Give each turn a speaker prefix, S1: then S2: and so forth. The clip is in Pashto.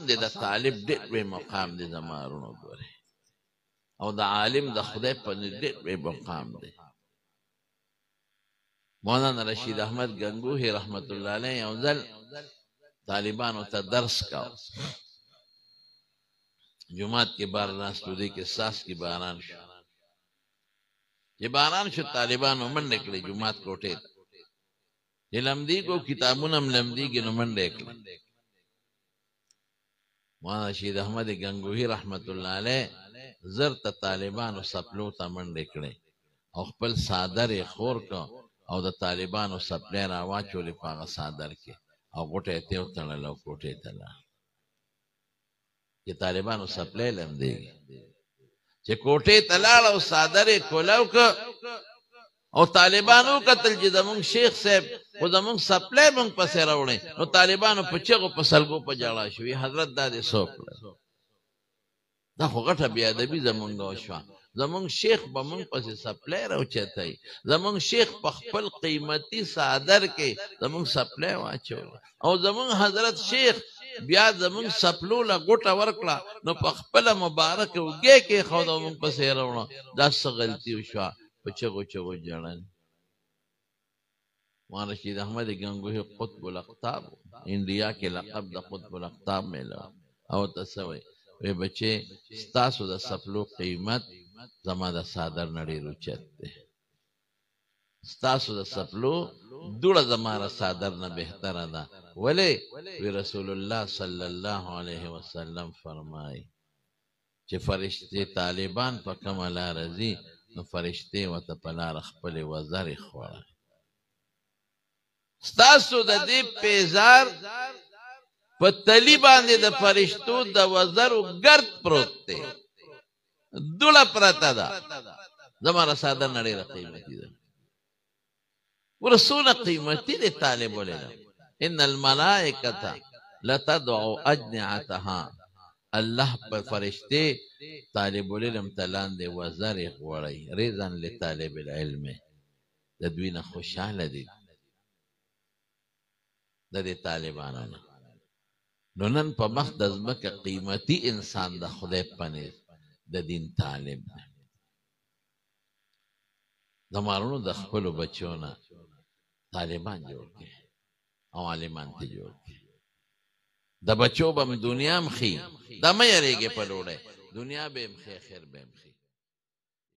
S1: دی د طالب ډېر لوی مقام دی زما وروڼو ګورئ، او د عالم د خدای په نزد ډېر لوی مقام دی. مولانا رشید احمد ګنګوهي رحمت الله علیه یو ځل طالبانو ته درس کاوه، جومات کې بار ناست و، دې کې څاڅکي باران شو. چې باران شو طالبانو منډې کړې جومات کوټې ته، چې لمدېږو کتابونه هم لمدېږي نو منډې کړې. مولانا رشید احمد ګنګوهي رحمت الله علیه زر ته طالبانو څپلو ته منډې کړې او خپل څادر یې خور کړ او د طالبانو څپلی راواچولې په هغه څادر کې او غوټه یې ترې وتړله او کوټې ته لاړ. چې طالبانو څپلی لمدېږي، چې کوټې ته لاړ او څادر یې کولاو کړ او طالبانو وکتل چې زمونږ شیخ صاحب خو زمونږ څپلی مونږ پسې راوړی، نو طالبانو په چغو په سلګو په ژړا شوي، حضرت دا دې څه وکړل؟ دا خو غټه بې ادبي زمونږ وشوه. زمونږ شیخ به مونږ پسې څپلی راوچتوي، زمونږ شیخ په خپل قیمتي څادر کې زمونږ څپلی واچوله او زمونږ حضرت شیخ بیا زمونږ څپلو له غوټه ورکړه نو په خپله مبارکه اوږې کېښوده او مونږ پسې یې راوړه. دا څه غلطي وشوه؟ په چغو چغو ژړل. مولانا رشید احمد ګنګوهي قطب الاقطاب، انډیا کې لقب د قطب الاقطاب میلاو او ته څه وایي؟ وی بچې ستاسو د څپلو قیمت زما د څادر نه ډېر اوچت دی، ستاسو د څپلو دوړه زما د څادر نه بهتره ده. ولې؟ وی رسول الله صلی الله علیه وسلم فرمایي چې فرشتې طالبان په کومه لاره ځي نو فرشتې ورته په لاره خپلې وزرې خوړوي. ستاسو د دې پیزار په تلي باندې د فرشتو د وزرو ګرد پروت دی، دوړه پرته ده، زما د څادر نه ډېره قیمتي ده. ګوره څونه قیمتي دی طالب العلم. ان الملائکة لتضع اجنحتها، الله په فرشتې طالب العلم ته لاندې وزرې غوړوي، رضا لطالب العلم، د دوی نه خوشحاله دي د دې طالبانو نه. نو نن په مخ د ځمکه قیمتي انسان د خدای په نزد د دین طالب دی. د مارونو د خپلو بچو نه طالبان جوړ کړي او عالمان ته جوړ کړي. د بچو به هم دنیا هم ښي، دا مه یریږئ په لوړی، دنیا به هم ښي، اخر به هم ښي.